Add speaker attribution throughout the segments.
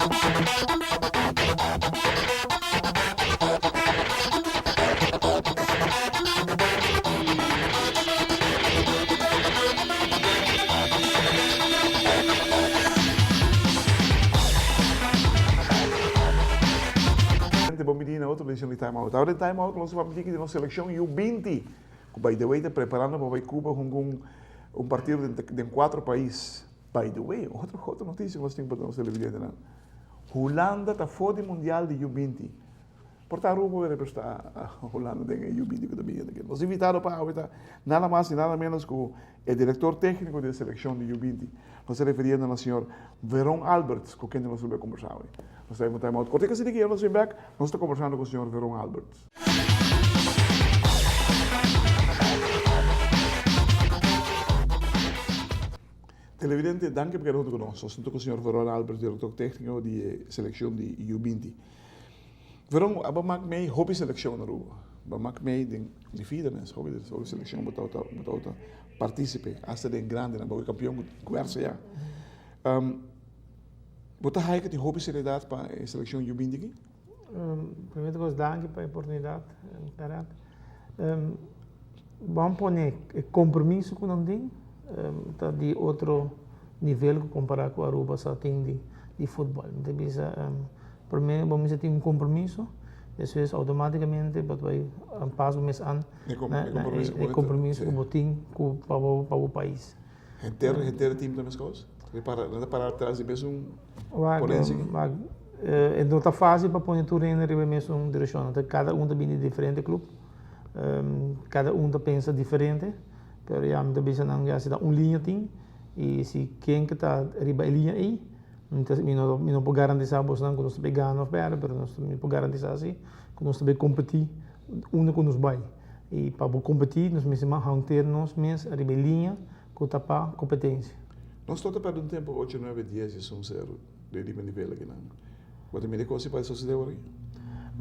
Speaker 1: Gente, bon bini na otro edicion di Time Out. Ahora den Time Out nos papia di nos seleccion U20, cu by the way ta preparando pa bay Cuba hunga un partido den cuatro pais. By the way, otro otro noticia cu nos tin pa nos televidentenan. Hulanda ta for di mundial di U20. Por ta Aruba por representa Hulanda den e U20 cu ta bini aki. Nos invitado pa awe ta nada mas y nada menos cu e director tecnico di e seleccion di U20. Nos ta refiriendo na señor Veron Alberts cu kende nos lo bay combersa awe. Nos ta bay un time out cortico asina ki nos bin bek nos ta combersando cu señor Veron Alberts. Televidente, danki pa keda huntu ku nos. Nos huntu ku señor Veron Alberts, direktor tékniko di e selekshon di U20. Veron, abo mak mei hopi selekshon na Aruba. Bo mak mei den mi vida mes, hopi hopi selekshon bo tabata bo tabata partísipe, asta den grandenan, bo kampion ku kuersa ya. Bo ta haya ku tin hopi seriedat pa e selekshon U20 aki?
Speaker 2: Primero kos danki pa e oportunidat, Gerard. Ban pone e compromiso cu nan tin ta di otro nivel cu compara cu Aruba sa tin di di futbol. Mi ta bisa prome bo mester tin un compromiso, despues automaticamente bo ta bay pas bo mes an na e compromiso cu bo tin cu pa bo pa bo pais.
Speaker 1: Henter henter e team ta mescos? Nan ta para atras di mesun ponencia aki?
Speaker 2: Wak e no ta facil pa pone tur hende riba e mesun direccion. Cada un ta bini di diferente club. Kada un ta pensa diferente, pero ya mi ta bisa nan ya si ta un liña tin y si ken ke ta riba e liña ey, mi ta mi no mi no por garantisa bosnan ku nos ta bay gana of perde, pero nos mi por garantisa si ku nos ta bay kompeti unda ku nos bay. Y pa bo kompeti nos mester mantener nos mes riba e liña ku ta pa kompetensia.
Speaker 1: Nos no ta perde un tempo ocho, nuebe, dies, diesun, sero. Den di nivel aki nan. Bo ta mira e kos si pa sosode awor aki?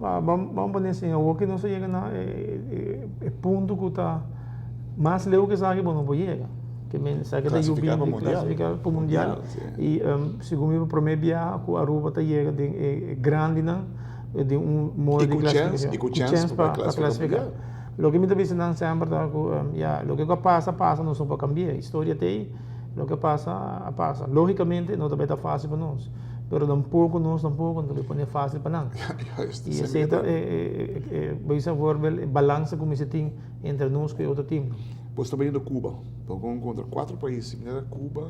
Speaker 2: Ban pone asin, awor ki nos a yega na e punto ku ta mas leu ku esaki bo no por yega. Ke men esaki ta yubi di klasifika pa mundial. I segun mi prome biaha ku Aruba ta yega den e grandinan den un modo di klasifikashon.
Speaker 1: I ku chèns pa klasifika.
Speaker 2: Loke mi ta bisa nan semper ta ku ya loke ku a pasa a pasa nos no por kambia. Historia ta ei. Loke a pasa, a pasa. Lógicamente no ta bay ta fácil pa nos, pero tampoco nos tampoco no ta bay pone fácil pa nan. Y esey ta e, bo bisa voorbeeld, e balansa cu mester tin entre nos cu e otro teamnan.
Speaker 1: Bo sta bayendo Cuba, bo con contra cuatro pais, mi era Cuba,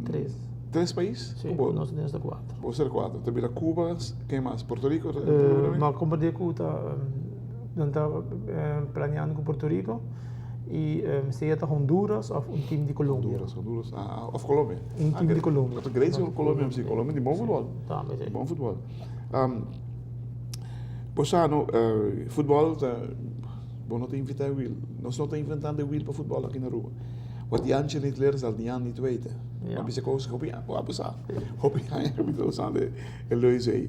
Speaker 2: Tres.
Speaker 1: Tres pais?
Speaker 2: Si, cu nos ta den cuatro.
Speaker 1: Bo ta cuatro, ta bira Cuba, ken mas? Puerto Rico?
Speaker 2: No, comparti cu ta, nan ta planeando cu Puerto Rico. Y sea ta Honduras of un team di Colombia.
Speaker 1: Honduras, Honduras, ah, of Colombia.
Speaker 2: Un team di Colombia.
Speaker 1: Ta great si Colombia, si Colombia di bon futbol.
Speaker 2: Tambe si.
Speaker 1: Bon futbol. Bo sa no, futbol ta, bo no ta invita e wiel. Nos no ta inventando e wiel pa futbol aki na Aruba. Wat Jantje niet leert zal Jan niet weten.
Speaker 2: Ja.
Speaker 1: Bo bisa cos, hopi, bo a bisa. Hopi aña mi ta usando e leus ey.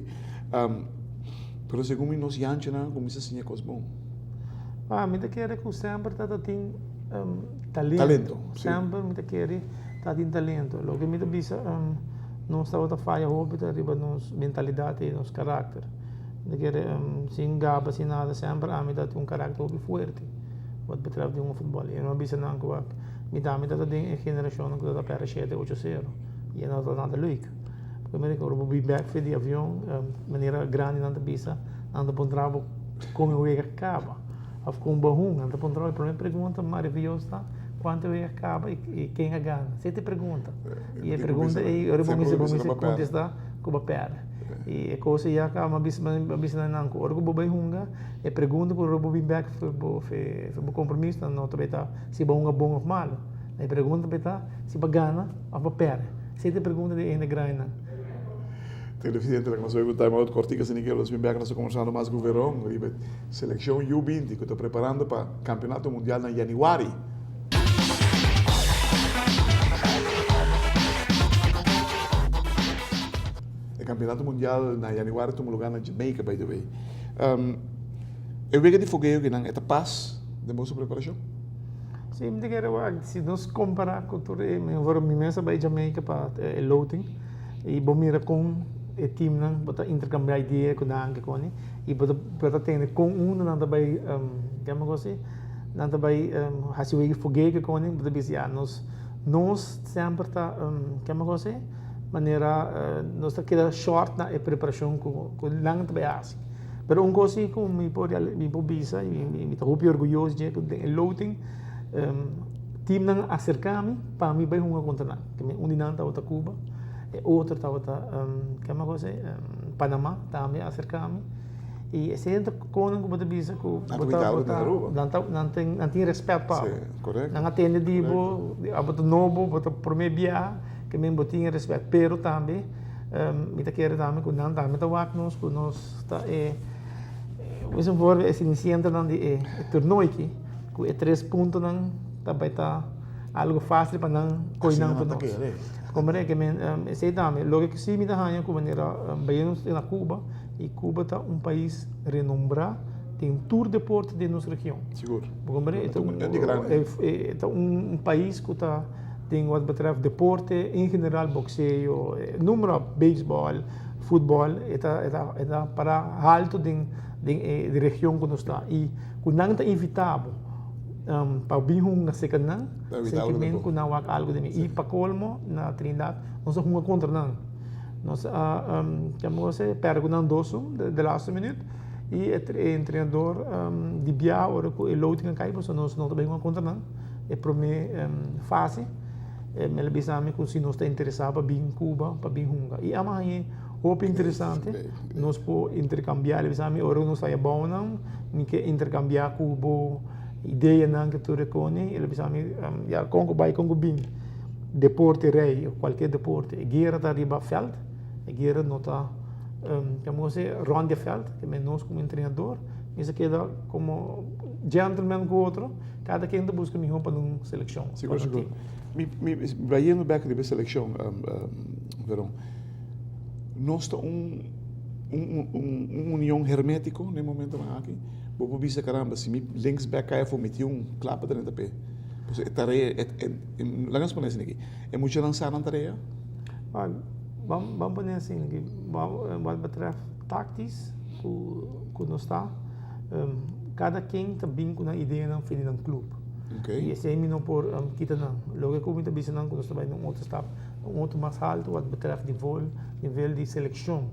Speaker 1: Pero segun mi nos Jantjenan a cuminsa siña cos bon.
Speaker 2: Ah, mi ta kere ku semper ta ta tin talento.
Speaker 1: Talento, si.
Speaker 2: Semper mi ta kere ta tin talento. Loke mi ta bisa nos tabata faya hopi ta riba nos mentalidat i nos karakter. Mi ta kere sin gaba, sin nada, semper ami ta tin un karakter hopi fuerte wat betreft di hunga futbòl. I mi a bisa nan ku mi tambe ta ta den e generashonnan ku ta ta pèrdè shete, ocho sero i e no ta nada leuk. Porque mi ta ora bo bin bek for di avion, manera grandinan ta bisa, nan ta puntra bo kon e wega kaba of kon bo a hunga. Nan ta puntra bo, e prome pregunta maravioso ta, kuantu e wega kaba i ken a gana? Esei ta e pregunta. I e pregunta ei ora bo mester bo mester kontestá ku bo a pèrdè. I e kos ei ya kaba, mi a bisa nan nan ku ora ku bo bai hunga, e pregunta ku ora bo bin bek for bo for bo kompromiso no ta bai ta si bo a hunga bon of malo. E pregunta bai ta si bo a gana of bo a pèrdè. Esei ta e pregunta di hende grandinan.
Speaker 1: Televidente, laga nos bai un time out kortiku asina ke los bin bek nos ta kombersando mas ku Veron riba e selekshon U20 ku ta preparando pa kampeonato mundial na yanüari. E kampeonato mundial na yanüari tuma lugar na Jamaica by the way. E wega di fogeo kinan e ta pas den boso preparashon?
Speaker 2: Si, mi ta kere wak, si nos kompara ku tur e, mi mes a bai Jamaica pa e loting. I bo mira kon e teamnan bo ta interkambiá idea ku nan ke koni i bo ta bo ta tende kon unda nan ta bai kema ku asi nan ta bai hasi wega fogé ke koni bo ta bisa ya nos nos semper ta kema ku asi manera nos ta keda short na e preparashon ku ku nan ta bai hasi pero un kos si ku mi por mi por bisa i mi ta hopi orguyoso dje ku den e loting Teamnan a aserká mi pa mi bai hunga kontra nan. Un di nan tabata Cuba, e otro tabata kema ku esei? Panama tambe a aserká mi. I esei ta konan ku bo ta bisa ku bo ta bo ta nan ta nan tin nan tin rèspèt pa bo. Nan a tende di bo, abo ta nobo, bo ta promé biaha, ke men bo tin e rèspèt. Pero tambe mi ta kere tambe ku nan tambe ta wak nos ku nos ta e, un voorbeeld e sinisientenan di e torneo aki. Ku e tres puntonan ta bai ta algo fásil pa nan koy nan ku nos. Komprende? Ke men esei tambe. Loke ku si mi ta haña ku manera bayendo na Cuba i Cuba ta un pais renombrá den tur deporte den nos region.
Speaker 1: Sigur.
Speaker 2: Bo komprende? E ta un e ta un pais ku ta den wat betreft deporte en general bokseo, numero beisbòl, futbòl e ta e ta e ta para haltu den den e region ku nos ta i Ku nan ta invitá bo pa bin hunga serka nan, sentiment ku nan wak algu di mi. I pa kolmo na Trinidad nos a hunga kontra nan. Nos a kende se pèrdè ku nan dos un de laatste minüt i e entrenador di bia ora ku e loting a kai pasobra nos no ta bai hunga kontra nan e promé fase. El a bisa mi ku si nos ta interesá pa bin Cuba pa bin hunga. I a haña Hopi interesante. Nos por intercambia. El bisa mi ora nos ta bounan, mi ke intercambia ku bo ideanan ke tur e koni. El bisa mi ya kon ku bai kon ku bin. Deporte rei of kualke deporte. E guera ta riba veld. E guera no ta como se rond di veld. Te men nos komo entrenador mester keda komo gentleman ku otro. Kada ken ta buska miho pa nan selekshon.
Speaker 1: Sigur sigur. Mi mi bayendo bek riba e selekshon Veron. Nos ta un un union hermétiko na e momentonan aki. Bo por bisa caramba si mi linksback kai afó mi tin un kla pa drenta p'e. Pasobra e tarea e laga nos pone asina aki, e muchanan sa nan tarea?
Speaker 2: Ban ban pone asina aki, wat betreft tactisch ku ku nos ta kada ken ta bin ku nan ideanan for di nan club. I esei mi no por kita nan. Loke ku mi ta bisa nan ku nos ta bai na un otro stap. Un otro mas haltu wat betreft nivel, nivel di selekshon.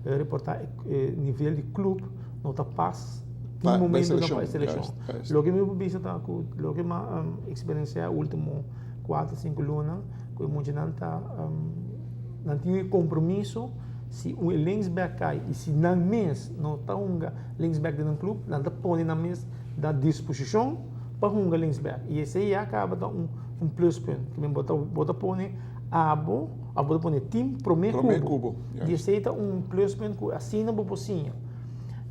Speaker 2: E reporta e nivel di club no ta pas tin momento na pa e selekshon. Loke mi por bisa ta ku loke mi a eksperensiá e ultimo kuater sinku luna ku e muchanan ta nan tin e kompromiso si un e linksback kai i si nan mes no ta hunga linksback den nan club nan ta pone nan mes na disposishon pa hunga linksback i esei ya kaba ta un un pluspunt. Ki men bo ta bo ta pone abo of bo ta pone team prome
Speaker 1: Prome
Speaker 2: ku
Speaker 1: ku
Speaker 2: bo.
Speaker 1: bo, juist.
Speaker 2: Di esei ta un pluspunt ku asina bo por siña.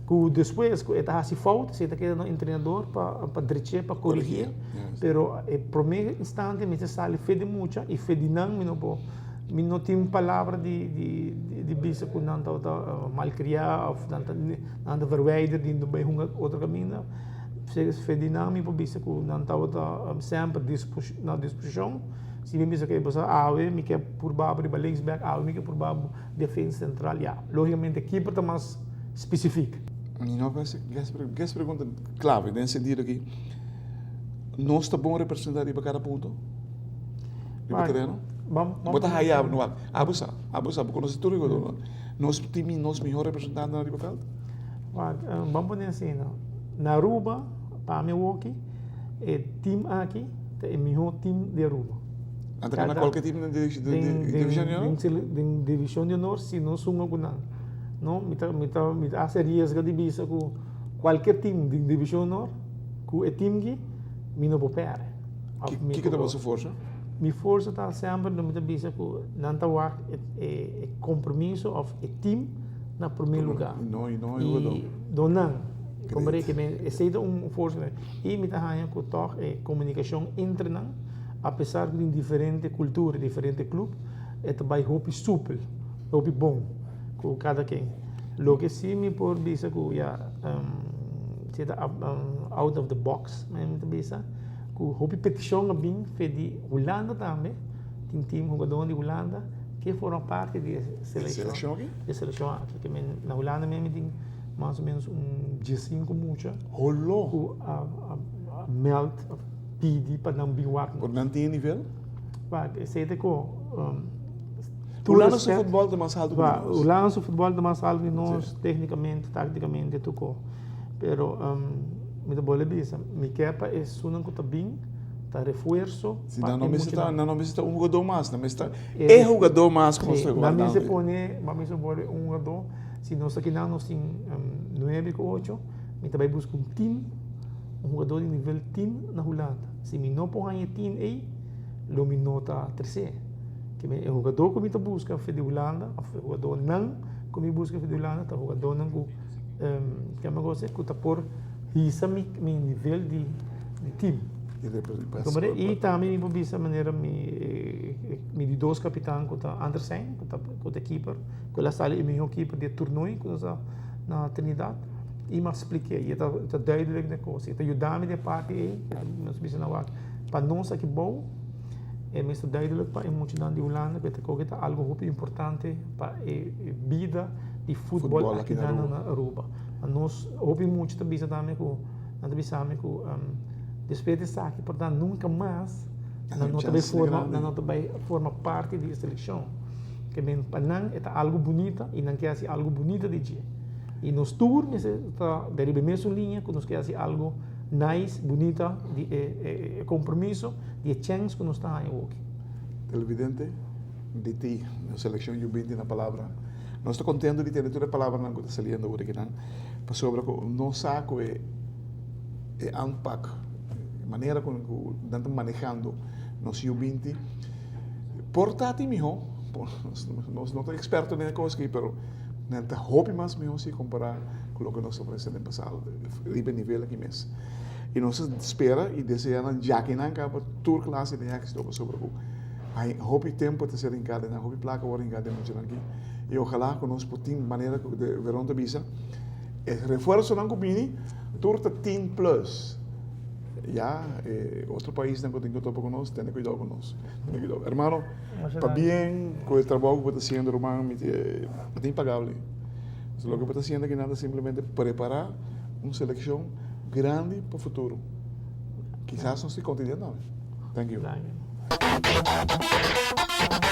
Speaker 2: Ku despues ku e ta hasi fout, esei ta keda na entrenador pa pa drech'é, pa korigié.
Speaker 1: Korigié, juist.
Speaker 2: Pero e prome instante mester sali fe di mucha i fe di nan mi no por mi no tin palabra di di di bisa ku nan tabata malkriá of nan ta nan ta verwijder di no bai hunga otro kaminda. Ferdinand mi por bisa ku nan tabata semper na disposishon. Si mi bisa ku e boso awe mi ke purba bo riba linksback, awe mi ke purba bo defensa sentral, ya. Logikamente keeper ta mas spesifik.
Speaker 1: Mi no por hasi ges pregunta klave den sentido ki nos ta bon representá riba kada punto riba tereno? Bo ta haya abo no abo sa abo sa bo konosé tur jugador nos tin nos mihó representantenan riba vèlt?
Speaker 2: Ban pone asina, na Aruba, pa mi awoki, e team aki ta e miho team di Aruba.
Speaker 1: Nan ta gana cualke team den Division di Honor?
Speaker 2: Den Division di Honor si nos hunga cu nan. No, mi ta, mi ta, mi ta haci riesgo di bisa cu cualkier team den Division di Honor, cu e team aki, mi no por perde.
Speaker 1: Kiko ta boso forsa?
Speaker 2: Mi forsa ta semper, mi ta bisa cu nan ta wak e compromiso of e team. na promé lugá.
Speaker 1: No, i no e jugadó.
Speaker 2: I do nan. Komprendé ke men esei ta un forsa. I mi ta haña ku tòg e komunikashon entre nan, apesar ku tin diferente kultura, diferente klup, e ta bai hopi supel, hopi bon ku kada ken. Loke si mi por bisa ku ya si ta out of the box, mi ta bisa, ku hopi petishon a bin fe di Hulanda tambe, tin tim hugadónan di Hulanda. Ke forma parti di e selekshon.
Speaker 1: Selekshon aki?
Speaker 2: E selekshon aki. Ke men na Hulanda men mi tin mas o menos un diesinku mucha.
Speaker 1: Holo!
Speaker 2: Ku a a meld of pidi pa nan bin wak nos.
Speaker 1: Por nan tin e nivel?
Speaker 2: Wak, esei ta ko
Speaker 1: Hulanda su futbol ta mas alto ku di nos.
Speaker 2: Hulanda su futbol ta mas alto di nos, teknikamente, taktikamente, tur ko. Pero mi ta bolbe bisa, mi ke pa esunnan ku ta bin ta refuerso
Speaker 1: Si nan no mester ta, nan no mester ta un hugadó mas, nan mester ta e hugadó mas ku nos ta
Speaker 2: guardando. Nan mester pone, nan mester pone un hugadó, si nos akinan nos tin nuebe ku ocho, mi ta bai buska un tin, un hugadó di nivel tin na Hulanda. Si mi no por haña e tin ei, lo mi no ta tresé. Ke men e hugadó ku mi ta buska for di Hulanda, òf e hugadónan ku mi buska for di Hulanda ta hugadónan ku Kema cosa ku ta por hisa mi mi nivel di di team. I tambe mi por bisa manera mi mi di dos kapitan ku ta Andersijn ku ta ku ta keeper ku el a sali e mihó keeper di e torneo ku nos a na Trinidad i mi a splik'é i e ta e ta duidelijk den e kos e ta yuda mi den e parti ei nos bisa nan wak pa nos aki bou e mester duidelijk pa e muchanan di Hulanda ku e ta koke ta algu hopi importante pa e bida di futbol aki nan na Aruba. Nos hopi mucha ta bisa tambe ku nan ta bisa mi ku despues di esaki por ta nunka mas nan no ta bai forma nan no ta bai forma parti di e selekshon. Ke men pa nan e ta algu bunita i nan ke hasi algu bunita di dje. I nos tur mester ta riba e mesun liña ku nos ke hasi algu nice, bunita di e kompromiso di e chèns ku nos ta haña awoki.
Speaker 1: Televidente. Di ti, nos seleccion yu binti na palabra. Nos ta contento di tende tur e palabranan cu ta saliendo awor akinan, pasobra cu nos sa cu e e aanpak, e manera cu cu nan ta manehando nos yu binti por ta tin miho, nos no ta experto den e cos aki, pero nan ta hopi mas miho si compara cu loke nos ta ofrece den pasado riba e nivel aki mes. Y nos ta spera y desea nan djakinan caba tur clase di exito pasobra cu Hay hopi tempo ta ser hinká den nan, hopi plaka wòrdu hinká den muchanan aki. I ojalá ku nos por tin manera ku Veron ta bisa, e refuersonan ku bini tur ta tin plus. Ya e otro paisnan ku tin ku topa ku nos, tene kuidou ku nos. Tene kuidou. Hermano, pabien ku e trabou ku bo ta hasiendo ruman, mi ta impagable. Loke bo ta hasiendo akinan ta simplemente prepará un selekshon grandi pa futuro. Kisas nos tin kontinente tambe. Thank you.
Speaker 2: Thank you.